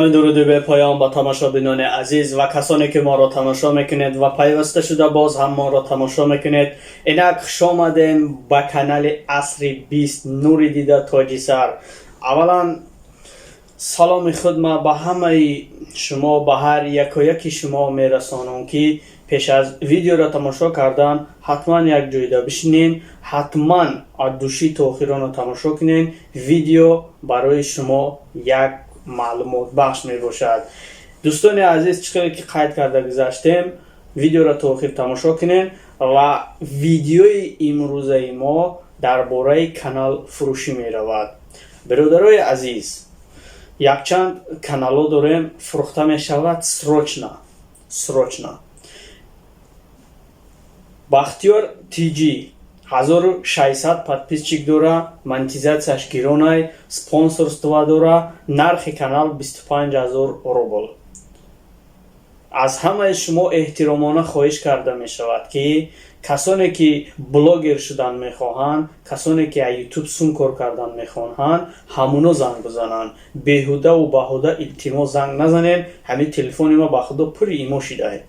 Саломи, дуруди бепоён ба тамошобинони азиз ва касоне, ки моро тамошо мекунед ва пайваста шуда боз ҳам моро тамошо мекунед. Инак, хуш омадем ба канали Асри 20, нури дида, тоҷи сар. Аввалан, саломи худ ма ба ҳамаи шумо, ба ҳар якояки шумо мерасонам, ки пеш аз видеоро тамошо кардан ҳатман як ҷойда бишинен, ҳатман аз души то охиронро тамошо кунен. Видео барои шумо як маълумотбахш мебошад. Дӯстони азиз, чӣ хеле ки қайд карда гузаштем, видеоро то охир тамошо кунем ва видеои имрӯзаи мо дар бораи канал фурӯшӣ меравад. Бародарои азиз, якчанд каналҳо дорем, фурӯхта мешавад срочно, срочно. Бахтиёр ТЖ 1600 подписчик дора, монетизатсияш гиронай, спонсорство дора, нархи канал 25 000 рубл. Аз ҳамаи шумо эҳтиромона хоҳиш карда мешавад, ки касоне ки блогер шудан мехоҳанд, касоне ки аз Ютуб сум кор кардан мехоҳанд, ҳамуно занг бизананд. Беҳудаву баҳуда, илтимос, занг назанед. Ҳамин телефони ма, ба худо, пури имо шидае.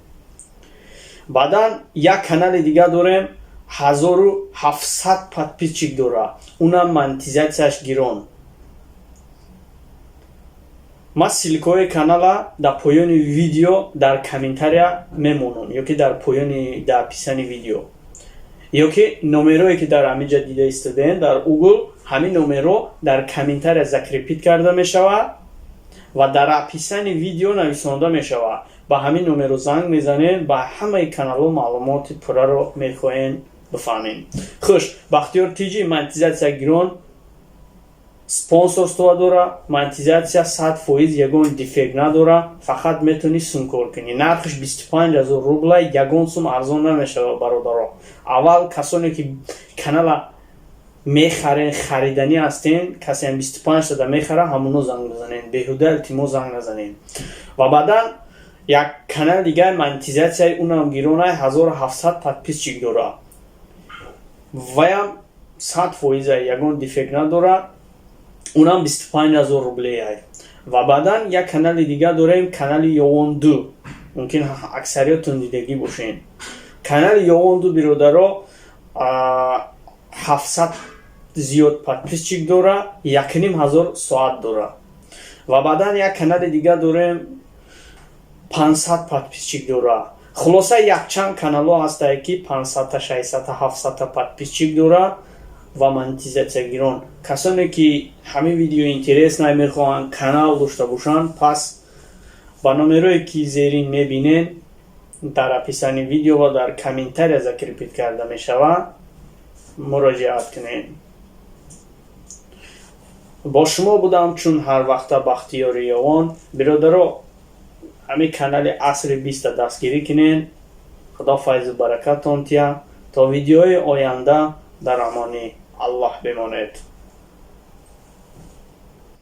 Баъдан як канали дига дорем, 1700 подписчик дора, унам монетизатсияш гирон. Ман ссылкаҳои канала дар поёни видео, дар комментария мемонам ё ки дар поёни, дар описании видео, ё ки номерое, ки дар ҳамин ҷа дида истодаем, дар угол, ҳамин номеро дар комментария закрепить карда мешавад ва дар описании видео нависонда мешавад. Ба ҳамин номеро занг мезанем, ба ҳамаи каналҳо маълумоти пурраро мехоҳем бифаҳмем. Хуш, Бахтиёр ТЖ монетизатсия гирон, спонсорство дора, монетизатсия 100%, ягон дефект надора, фақат метавонӣ сумкор кунӣ. Нархаш 25 000 рубла, ягон сум арзон намешавад. Бародаро, аввал касоне ки канала мехарен, хариданӣ ҳастен, касе 25 тада мехара, ҳамуно занг бизанен. Беҳуда, илтимос, занг назанен. Ва баъдан як канали дигар, монетизатсияи унам гиронай, 1700 подписчик дора, ваям 100%-а, ягон дефект надора, унам 25 000 рублеай. Ва баъдан як канали дигар дорем, канали Ёвон 2, мумкин аксариятон дидагӣ бошен. Канали Ёвон 2, биродаро, 700 зиёд подписчик дора, 1500 соат дора. Ва баъдан як канали дигар дорем, 500 подписчик дора. Хулоса, якчанд каналҳо ҳастае, ки 500-та, 600-та, 700-та подписчик дора ва монетизатсия гирон. Касоне ки ҳамин видео интересно, мехоҳанд канал дошта бошанд, пас ба номерое, ки зерин мебинед, дар описании видео ва дар комментария закрепить карда мешавад, муроҷиат кунед. Бо шумо будам, чун ҳар вақта, Бахтиёри Ёвон. Биродаро, ҳамин канали Асри 20-та дастгирӣ кунед. Худо файзу баракатон тия. То видеои оянда дар амони Аллоҳ бимонед.